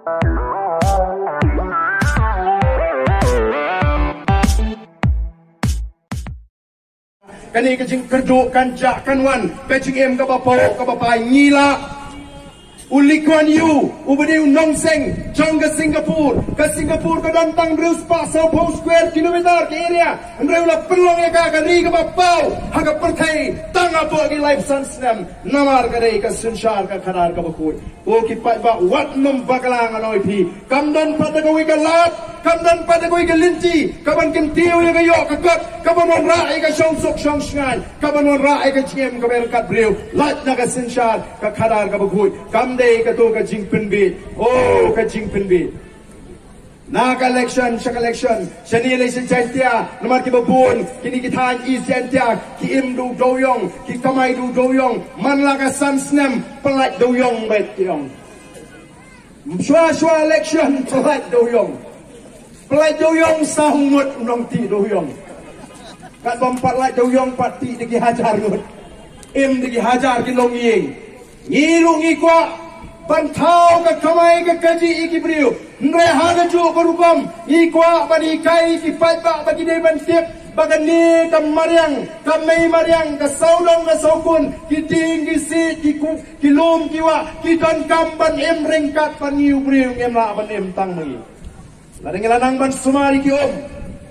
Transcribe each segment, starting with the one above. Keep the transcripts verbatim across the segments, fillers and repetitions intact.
Kane ka jingkyrduh kan jah kan wan, ka jingim kaba paw kaba pai. Ngi lah u Lee Kuan Yew, uba dei u nongseng jong ka Singapore. Ka Singapore ka don tang hynriew spah sawphew square kilometer ka area. Hynrei u la pynlong ïa ka ka ri kaba paw ha ka pyrthei tang hapoh ki laiphew san snem. Namar ka dei ka synshar ka khadar kaba khuid. Ko ki paidbah, wat nym bakla, nga ong ïa phi. Kam don pat da kawei ka lad, kam don pat da kawei ka lynti kaban kyntiew ïa ka ïoh ka kot, kaban wanrah ïa ka shongsuk shongshngaiñ, kaban wanrah ïa ka jingim kaba ryngkat briew. Lait na ka synshar ka khadar kaba khuid. Kam dei kato ka jingpynbiej. Oh, ka jingpynbiej. Na ka election sha ka election, shane lei sha Jaintia, namar kiba bun kine ki thaiñ East Jaintia ki im da u dewiong, ki kamai da u dewiong. Man la ka san snem, pyllait dewiong beit ki ong. Shuwa shuwa election, pyllait dewiong. Pyllait dewiong saw ngut u nongtih dewiong. Katba ym pat lait dewiong pat, tih da ki hajar ngut, im da ki hajar ki longïing. Ngi ruh ngi kwah ban thaw ka kamai ka kajih ïa ki briew. Hynrei ha kajuh ka rukom ngi kwah ban hikai ïa ki paidbah ba ki dei ban tip ba kane ka mariang, ka mei mariang, ka sawdong ka sawkun, ki dieng ki siej, ki kup, ki lum ki wah, ki donkam ban im ryngkat bad ngi. U briew ngim lah ban im tang ma ngi. Lada ngi la nang ban sumar ïa ki um,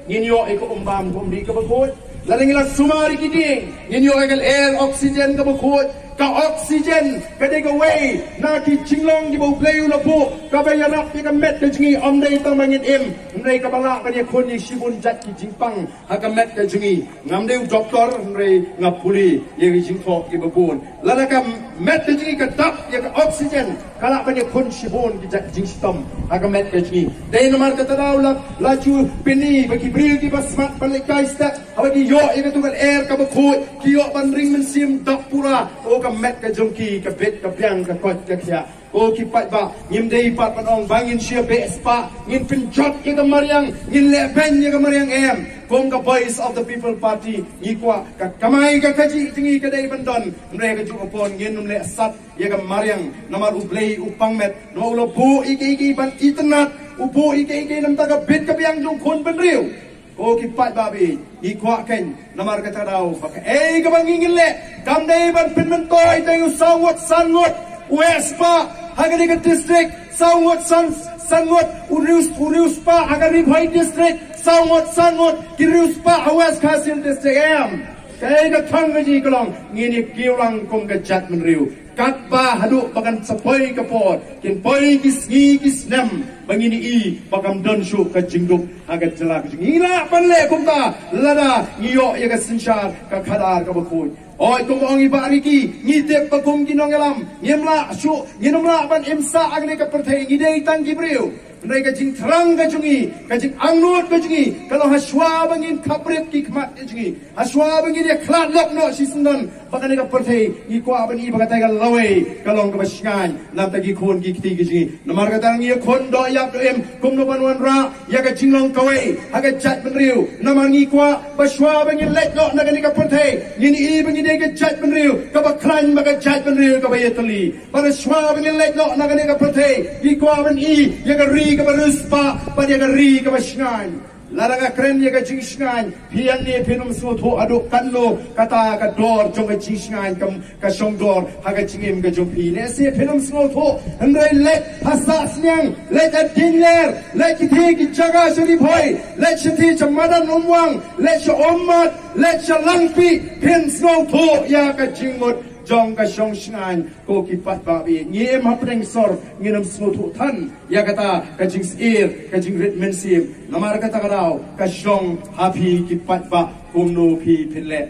ngin ïoh ïa ka um bam ka um dih kaba khuid. Lada ngi la sumar ïa ki dieng, ngin ïoh ïa ka lyer oxygen kaba khuid. Ka oxygen ka dei kawei na ki jinglong kiba U Blei u la buh, kaba ïarap ïa ka met ka jong ngi. Ym dei tang ba ngin im, hynrei kaba lah ban ïakhun ïa shibun jait ki jingpang ha ka met ka jong ngi. Ngam dei u doktor, hynrei nga pule ïa ki jingthoh kiba bun. Lada ka met ka jong ngi ka dap ïa ka oxygen, ka lah ban ïakhun shibun ki jait jingshitom ha ka met ka jong ngi. Dei namar kata daw la, la ju pyni ba ki briew kiba smat ban leit kai step, haba ki ïoh ïa kato ka lyer kaba khuid, ki ïoh ban ring mynsiem dap pura. Oh, ka met ka jong ki ka bit ka biang, ka koit ka khiah. Ko ki paidbah, ngim dei pat ban ong ba ngin shia beh spah, ngin pynjot ïa ka mariang, ngin leh beiñ ïa ka mariang, em. Kum ka Voice of the People Party, ngi kwah ka kamai ka kajih jong ngi ka dei ban don. Hynrei ha kajuh ka por ngin ym leh sat ïa ka mariang, namar U Blei u pang met. Namar u la buh ïa kiei kiei ban itynnad, u buh ïa kiei kiei namar ka bit ka biang jong khun bynriew. Ko ki paidbah ba ïeit, ngi kwah kein namar kata ka daw ba kaei kaba ngi ngin leh kam dei ban pynmyntoi tang ïa u saw ngut san ngut u heh spah ha kane ka district, saw ngut san, san ngut u hynriew, u hynriew spah ha ka Ri Bhoi district, saw ngut san ngut ki hynriew spah ha West Khasi Hills district, em. Kaei ka thong ka jong ngi ka long, ngin ïa kiew lang kum ka jaitbynriew. Katba haduh ba kan sa poi ka por, kin poi ki sngi ki snem ba ngin ïohi ba kam don shuh ka jingduk ha ka jylla ka jong ngi. Ngi lah ban leh kumta lada ngi ïoh ïa ka synshar ka khadar kaba khuid. Oi, kumba ong i Bah Ricky, ngi tip ba kum ki nongïalam ngim lah shuh, ngim lah ban im sah ha kane ka pyrthei, ngi dei tang ki briew. Hynrei ka jingthrang ka jong ngi, ka jingangnud ka jong ngi ka long hashwa ba ngin khapbrip ki khmat ka jong ngi, hashwa ba ngin ïa khlad lok noh shisyndon ba kane ka pyrthei, ngi kwah ban i ba kata ka lawei ka long kaba shngaiñ na bynta ki khun ki kti ki jong ngi. Namar kata ngi ïakhun doh ïap doh im kumno ban wanrah ïa ka jinglong kawei ha ka jaitbynriew. Namar ngi kwah ba shwa ba ngin leit noh na kane ka pyrthei, ngin i ba ngi dei ka jaitbynriew kaba khlaiñ bad ka jaitbynriew kaba ïatylli. Bad shwa ba ngin leit noh na kane ka pyrthei, ngi kwah ban i ïa ka ri kaba riewspah bad ïa ka ri kaba shngaiñ. Lada nga kren ïa ka jingshngaiñ, phi hangne phin ym sngewthuh haduh katno kata ka dor jong ka jingshngaiñ ka, ka shong dor ha ka jingim ka jong phi. Lehse phin ym sngewthuh, hynrei leit ha Sahsniang, leit ha Diengler, leit kitei ki jaka sha Ri Bhoi, leit shatei sha Madan Umwang, leit sha Ummat, leit sha Langpih, phin sngewthuh ïa ka jingmut jong ka shong shngaiñ. Ko ki paidbah ba ïeit, ngi im hapdeng sor, ngin ym sngewthuh than ïa kata ka jingsyier, ka jingrit mynsiem. Namar kata ka daw ka shong ha phi ki paidbah, kumno phi phin leh.